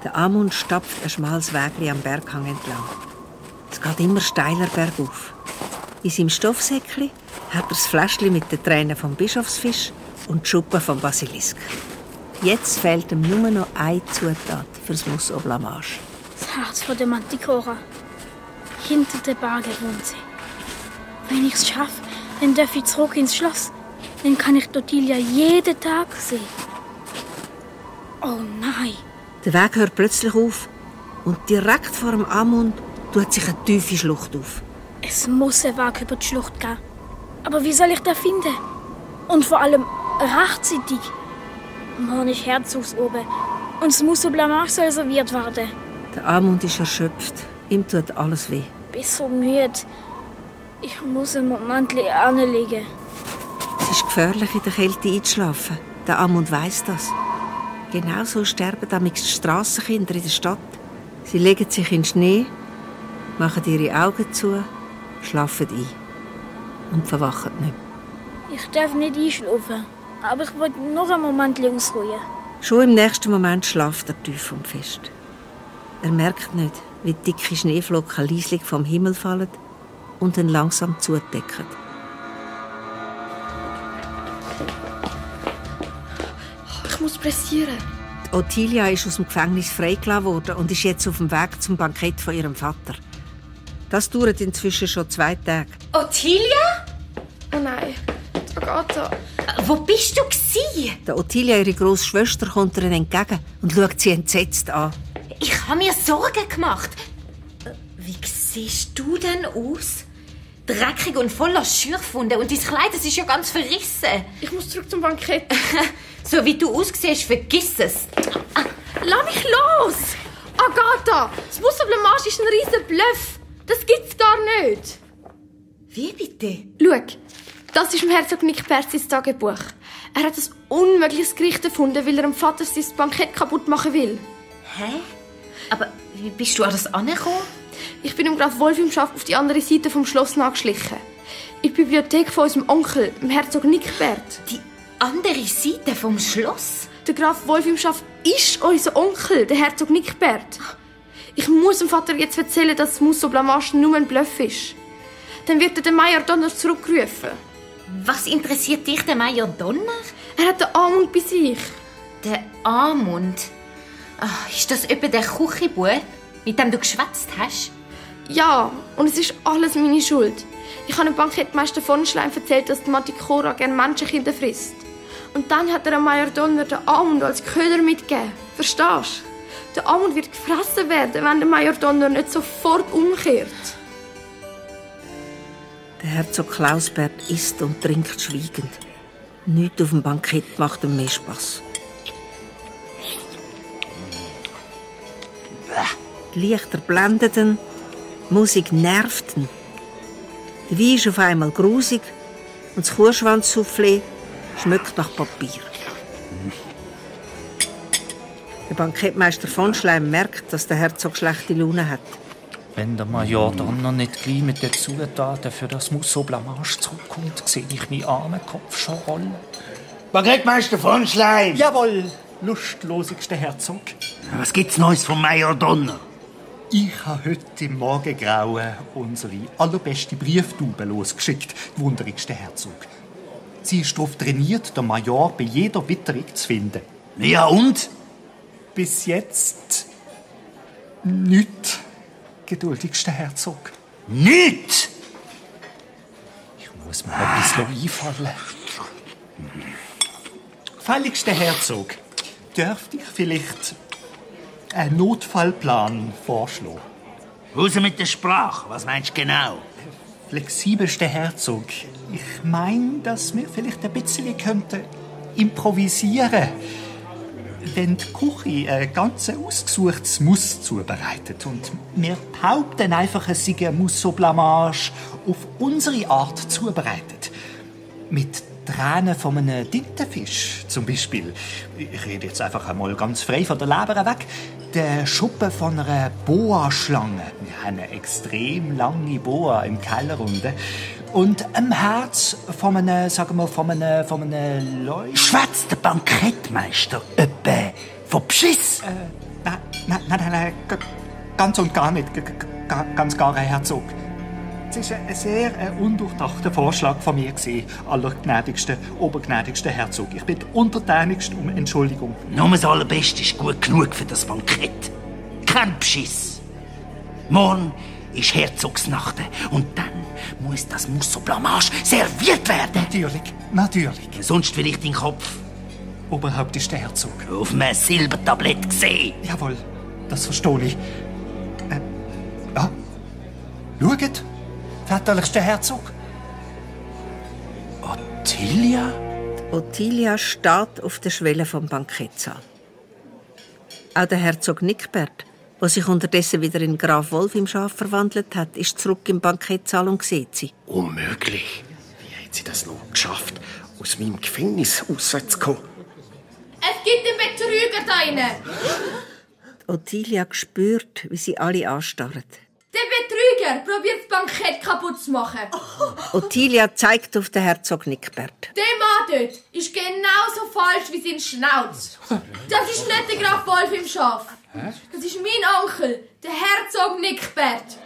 Der Amund stapft ein schmales Wägli am Berghang entlang. Es geht immer steiler bergauf. In seinem Stoffsäckchen hat er das Fläschchen mit den Tränen vom Bischofsfisch und die Schuppe vom Basilisk. Jetzt fehlt ihm nur noch eine Zutat für das Mousse au Blamage. Das Herz von der Manticora. Hinter den Bergen wohnt sie. Wenn ich es schaffe, dann darf ich zurück ins Schloss. Dann kann ich Ottilia jeden Tag sehen. Oh nein! Der Weg hört plötzlich auf und direkt vor dem Amund tut sich eine tiefe Schlucht auf. Es muss einen Weg über die Schlucht geben. Aber wie soll ich den finden? Und vor allem rechtzeitig. Morgen ist Herzogs oben und es muss so Blamage soll serviert werden. Der Amund ist erschöpft. Ihm tut alles weh. Ich bin so müde. Ich muss einen Moment anlegen. Es ist gefährlich, in der Kälte einzuschlafen. Der Amund weiss das. Genauso sterben damals die Strassenkinder in der Stadt. Sie legen sich in den Schnee, machen ihre Augen zu, schlafen ein und verwachen nicht. Ich darf nicht einschlafen, aber ich wollte noch einen Moment ausruhen. Schon im nächsten Moment schlaft er tief und fest. Er merkt nicht, wie dicke Schneeflocken leislich vom Himmel fallen und ihn langsam zudecken. Ich muss pressieren. Ottilia ist aus dem Gefängnis freigelassen worden und ist jetzt auf dem Weg zum Bankett von ihrem Vater. Das dauert inzwischen schon 2 Tage. Ottilia? Oh nein, Agatha. Wo bist du gsi? Der Ottilia, ihre grosse Schwester, kommt ihr entgegen und schaut sie entsetzt an. Ich habe mir Sorgen gemacht. Wie siehst du denn aus? Dreckig und voller Schürfwunden und dein Kleid ist ja ganz verrissen. Ich muss zurück zum Bankett. So wie du aussiehst, vergiss es. Lass mich los! Agatha, das Mousse au Blamage ist ein riesen Bluff. Das gibt's gar nicht. Wie bitte? Schau, das ist dem Herzog Nick Perzis Tagebuch. Er hat ein unmögliches Gericht erfunden, weil er dem Vater sein Bankett kaputt machen will. Hä? Aber wie bist du an das angekommen? Ich bin dem Graf Wolf im Schaff auf die andere Seite vom Schloss nachgeschlichen. In die Bibliothek von unserem Onkel, dem Herzog Nickbert. Die andere Seite vom Schloss? Der Graf Wolf im Schaff ist unser Onkel, der Herzog Nickbert. Ich muss dem Vater jetzt erzählen, dass das Mousse au Blamage nur ein Bluff ist. Dann wird er den Major Donner zurückrufen. Was interessiert dich, der Major Donner? Er hat den Amund bei sich. Der Amund? Ach, ist das etwa der Küchenbub, mit dem du geschwätzt hast? Ja, und es ist alles meine Schuld. Ich habe dem Bankettmeister von Schleim erzählt, dass die Manticora gerne Menschenkinder frisst. Und dann hat er dem Major Donner den Amund als Köder mitgegeben. Verstehst du? Der Amund wird gefressen werden, wenn der Major Donner nicht sofort umkehrt. Der Herzog Klausbert isst und trinkt schweigend. Nichts auf dem Bankett macht ihm mehr Spass. Die Lichter blenden ihn, die Musik nervt ihn. Der Wein ist auf einmal grusig und das Kuhschwanzsoufflé schmeckt nach Papier. Der Bankettmeister von Schleim merkt, dass der Herzog schlechte Laune hat. Wenn der Major Donner nicht gleich mit den Zutaten für das Mousse au Blamage zurückkommt, sehe ich meinen armen Kopf schon rollen. Bankettmeister von Schleim! Jawohl, lustlosigster Herzog. Was gibt's Neues vom Major Donner? Ich habe heute im Morgengrauen unsere allerbeste Brieftube losgeschickt, die wunderigste Herzog. Sie ist darauf trainiert, den Major bei jeder Witterung zu finden. Ja und? Bis jetzt nichts, geduldigster Herzog. Nicht! Ich muss mir etwas einfallen. Gefälligster Herzog, dürfte ich vielleicht einen Notfallplan vorschlagen? Raus mit der Sprache, was meinst du genau? Flexibelster Herzog, ich meine, dass wir vielleicht ein bisschen improvisieren könnten. Wenn die Küche ein ganz ausgesuchtes Mousse zubereitet und wir behaupten einfach, es sei ein Mousse au Blamage auf unsere Art zubereitet. Mit Tränen von einem Tintenfisch zum Beispiel. Ich rede jetzt einfach einmal ganz frei von der Leber weg. Der Schuppen von einer Boa-Schlange. Wir haben eine extrem lange Boa im Keller unten. Und am Herz von einem, sagen wir, von einem Leu... Schwätzt der Bankettmeister etwa von Beschiss? Nein, ganz und gar nicht. Ganz gar, Herr Herzog. Es war ein sehr undurchdachter Vorschlag von mir, allergnädigster, obergnädigster Herzog. Ich bitte untertänigst um Entschuldigung. Nur das Allerbeste ist gut genug für das Bankett. Kein Beschiss. Morgen ist Herzogsnacht und dann muss das Musso Blamage serviert werden. Natürlich. Sonst vielleicht dein Kopf Oberhaupt ist der Herzog. auf einem Silbertablett gesehen. Jawohl, das verstehe ich. Ja. Schaut, väterlichster Herzog. Ottilia? Ottilia steht auf der Schwelle vom Bankettsaal. Auch der Herzog Nickbert, der sich unterdessen wieder in Graf Wolf im Schaf verwandelt hat, ist zurück im Bankettsaal und sieht sie. Unmöglich. Wie hat sie das noch geschafft, aus meinem Gefängnis rauszukommen? Es gibt einen Betrüger da drinnen. Ottilia spürt, wie sie alle anstarren. Der Betrüger probiert das Bankett kaputt zu machen. Ottilia zeigt auf den Herzog Nickbert. Der Mann dort ist genauso falsch wie sein Schnauz. Das ist nicht der Graf Wolf im Schaf. Das ist mein Onkel, der Herzog Nickbert.